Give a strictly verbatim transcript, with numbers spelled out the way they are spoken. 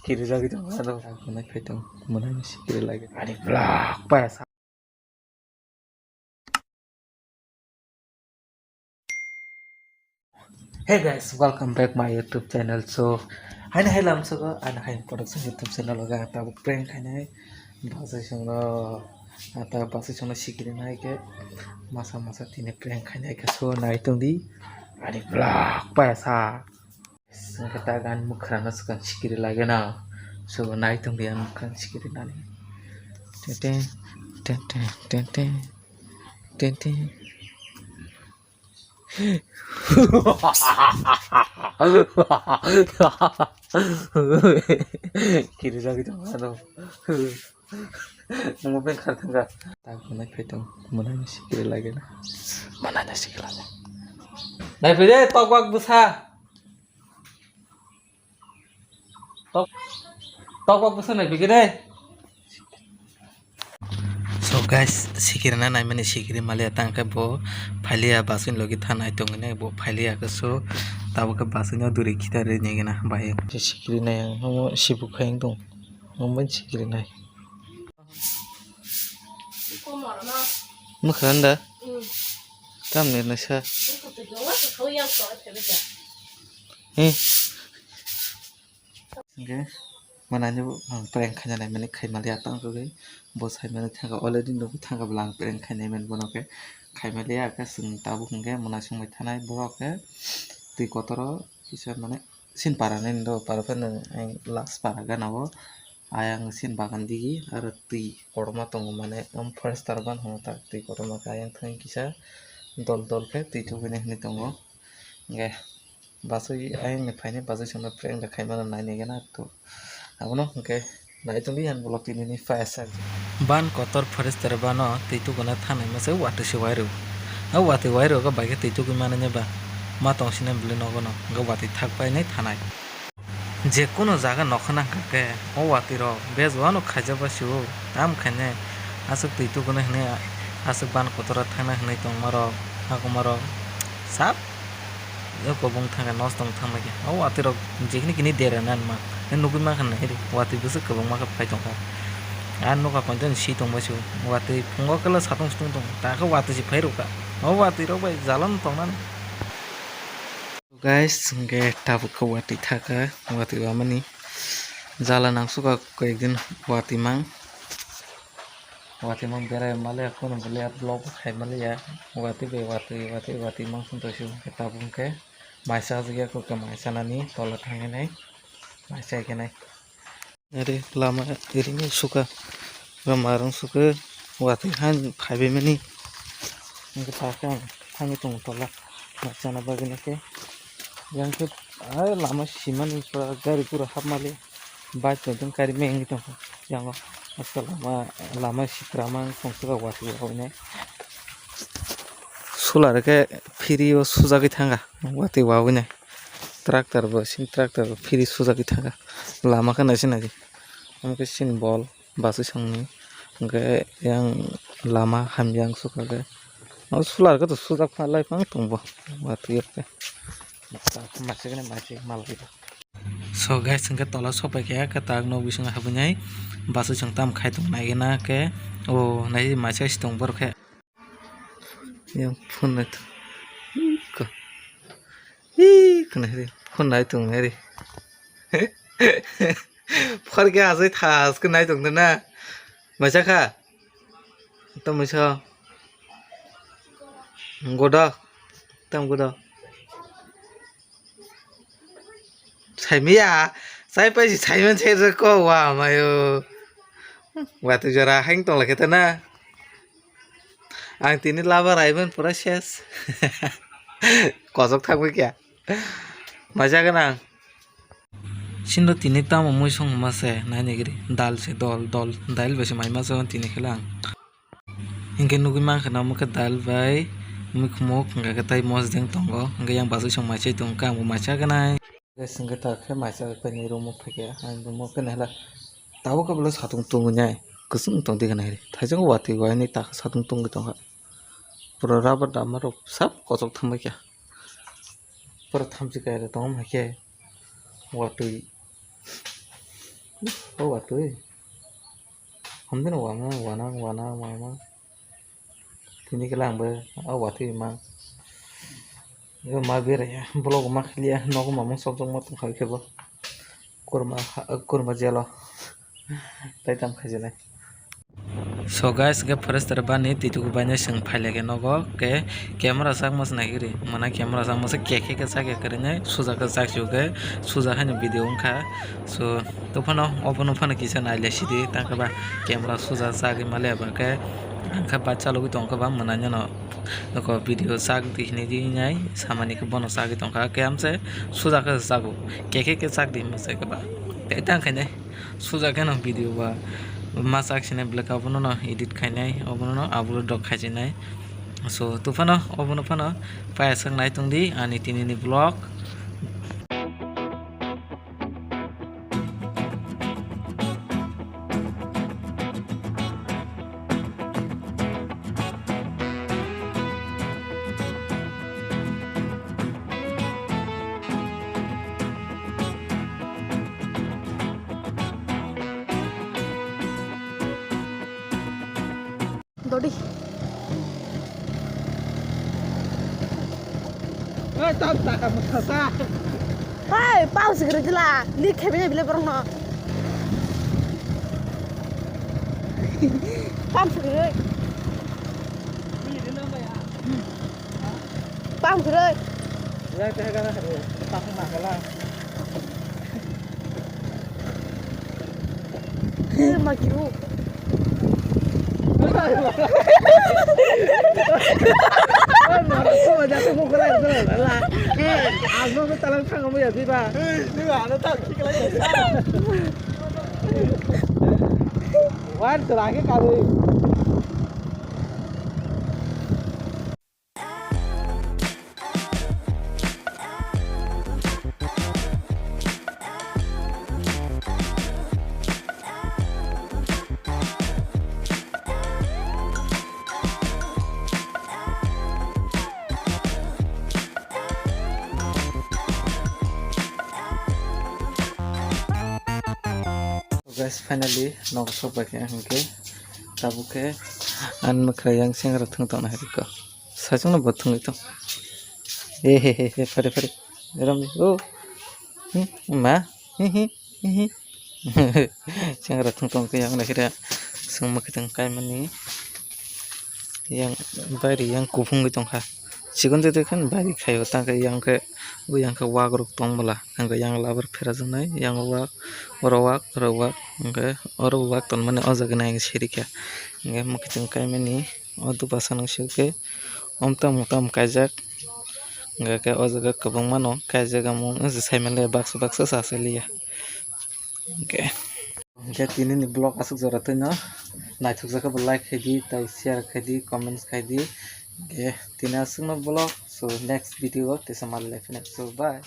Kiri jagwi tong ano. Ang kunai phai tong. Mwnai ni sikiri lagi. Ani vlog pa sa. Hey guys, welcome back my YouTube channel. So, haino hai lamsogo, ano hai production YouTube channel o ang tabuk prank khainai. Basai songno, ata basai songno sikiri nai khe, masa masa tini prank khainai khe, so nai tongdi. Ani vlog pa sa. Hwnkhe ta gan mwkhra no swkang sikiri lagena. So nai tongdi ang mwkhra sikiri nani. Tete, tete, tete, tete. Kiri jagwi tong ano. Mo ben khar thangka. Ta kunai phai tong. Mwnai ni sikiri lagena. Mwnai ni sikiri lagena. Nai phai de tok bak bwsa. Tok, tok bak bwsa nai bigi de. So guys, sikirina naimani sikiri maliya tang khe bo phailiya baswini logi thanai tongwi nai bo phailiya khe so tabuk khe baswino duri khita ri nigina bai. Sikiri nai ang omo sibu khai wng tong. Omo sikiri nai. Mwkhra da? Tam ni naisa. He. Hwnkhe mwnani bo ang prank khaina naimani khaimaliya tang khe bo saimani thangkha already nugwi thangkha bwla ang prank khainai mani bono khe khaimaliya khe chwng tabuk hwnkhe mwnai songbai thanai borok khe twi kotoro kisa mane sin para nini do para phano last para gana o ayang sin bagan digi aro twi kotorma tongo mane forester ban hono ta twi kotorma khe ayang thani kisa dol dol khe twi thubui nai hinwi tongo hwnkhe. Basui ayang ni phaini basui songno prank da khaimano naini gana to. Abono hwnkhe nai tongdi yang bolok tini ni fire sa. Ban kotor forester bano twi tukuna thanai masa watwi se wairo. A watwi wairo ga bai khe twi tukui mananya ba. Ma tong sina bwlwi nogo no ga watwi thak painai thanai. Je kono jaga nokha nang kha khe o watwi rok bej wano khaijak ba siwo. Tam khainai aswk twi tukuna hinwi aswk ban kotor thangna hinwi tongma rok hakuma rok sap. O kobong thangkha, nosto wng thangbaikha. O watwi rok jekini kini dera nan ma. Nugwi mankha nai ri. Watwi bwswk kwbangma khe phai tongkha. A nokha poito si tongbaisio. Watwi phungo kela satung sutung tong. Takhe watwi si phai rwkha. O watwi rok bai jala no tongnani. Guys, hwnkhe tabuk khe watwi thakha. Watwi wamani jala nangsuka koyekdin watwi mang. Watwi mang berai maliya, kono bwlai vlog bo khai maliya. Watwi bai watwi, watwi, watwi mang song tongsi hwnkhe tabuk hwnkhe maisa ajak ya, kokhe maisa nani tola thangwi nai, maisa khe nai. Are lama iring suka, lama rang suka, watwi han phaibai mani. Hwnkhe takhe ang thangwi tongo tola, maisa na bagwi nai khe. Yang khe, ai lama simani pura gari pura hap maliya. Bike bai tong kari meng tong yango. Aska lama, lama sikra mang tong suka watwi wawinai. Solar khe phiri o sujagwi thanga watwi wawinai. Tractor bo sin tractor bo phiri sujagwi thanga. Lama khe naisi naidi. Omo khe sin bol basui songni. Hwnkhe yang lama hamya ang suka khe. O solar khe to sujak phalai phang tongbo watwi khe. Masikne masik malai. So guys, hwnkhe tola sopai khe, khe tak nok bisingo habwi nai. Basui chwng tam khai tong nai gana khe. O nai maisa si tong borok khe. Yang phone nai tong. Iko. Iko nai ri. Phone nai tong nai ri. Phone khe asai thas khe nai tong na. Maisa kha. Tamo sa. Goda. Tam goda. Saimiya. Sai pai si saiman sai ko wa mayo. Wa tu jora hang tong lakhe ta na. Ang tini laba raiman pura ses. Kosok thangwi kya. Maja ganang. Sindo tini tamo mui song ma se nai nigiri dal se dol dol dal bai se mai ma se tini khe lang. Hinkhe nugui mankha na omo khe dal bai mui khumuk hinkha khe tai mosdeng tongo hinkhe yang basui song mai se tong khe ang bo mai sa khe nai. Hinkhe ta khe mai sa khe nai room o phai khe ang room o khe nai hala tabuk khe bwlai satung tungwi nai kwchwng tong di khe nai thaijak watwi wainwi ta khe satung tungwi tongkha. Pura rubber dama rok sab kochok thangbai kha. Pura thamchi kaila tongma hai khe. Watwi. O watwi. Hamdeno wama, wana, wana, wama. Tini khe lang bo, o watwi ma. Yo ma beraiya, vlog ma khliya, nogo mamung sokjak ma tongkha khe bo. Kurma, kurma jelo. Tai tam khaijinai. So guys, ke forester bani tituku bainai chwng phailai khe nogo, ke camera chakma se naikhe ri. Mana camera chakma se kekhe khe chakya kwrwinai, suja khe chakchio khe, suja haino video wngkha. So, tophano, obono phano kisa nailai sidi, tangkhe ba camera suja chagwi male ba khe, angkha ba chalogwi tongkha ba mwnai no. Nokho video chak di hinwi di nai samani khe bono chagwi tongkha, khe amse suja khe chago, kekhe khe chak di hinwi sai khe ba. Tei tang khainai suja kheno video ba ma chak sinai belai khe obono no edit khainai, obono no upload rok khaijinai. So, tophano obono phano payasang nai tong di ani tini ni vlog. Dodi. Oi, tam taka masa sa. Hai, pau sigiri jila. Li khebe bile borno. Pam sigiri. Pam khe roi. Yang teh kana haro, tak na kala. Eh, ma kiu. Aku aja aku mau kelar dulu lah. Eh, aku mau talang sang kamu ya sih, Pak. Eh, ini ada tak sih kalau ya. Wan, terakhir kali. Guys, finally nogo sok bai khe, hwnkhe tabuk khe ani mwkhra yang sengra thwng tongna hai khe. Saichung no bo thwngwi tong. Ehehehe, phare phare. Rom di. O. Hmm, ma. Hihi, hihi. Sengra thwng tong khe yang naikhe sengma khe tong kaimani. Yang bairi yang kuphungwi tongkha. Chikon twi twi khe bairi khaio tangkhe yang khe, bo yang khe wak rok tong bwla. Hwnkhe yang labar phera jaknai, yang wak, oro wak, oro wak. Hwnkhe oro wak tonmani o jaga nai sirikha. Hwnkhe mokhe tong kaimani. O dupasa nung sio khe omtam omtam kaijak. Hwnkhe o jaga kwbangma no kaijak, amo wngse saimanliya baksa baksa sa saliya. Hwnkhe, hwnkhe tini ni vlog aswk jora twino naithokjak khe bo like khaidi, tei share khaidi, comments khaidi. Hwnkhe tini aswkno vlog, so next video o teisa malai phina, so bye.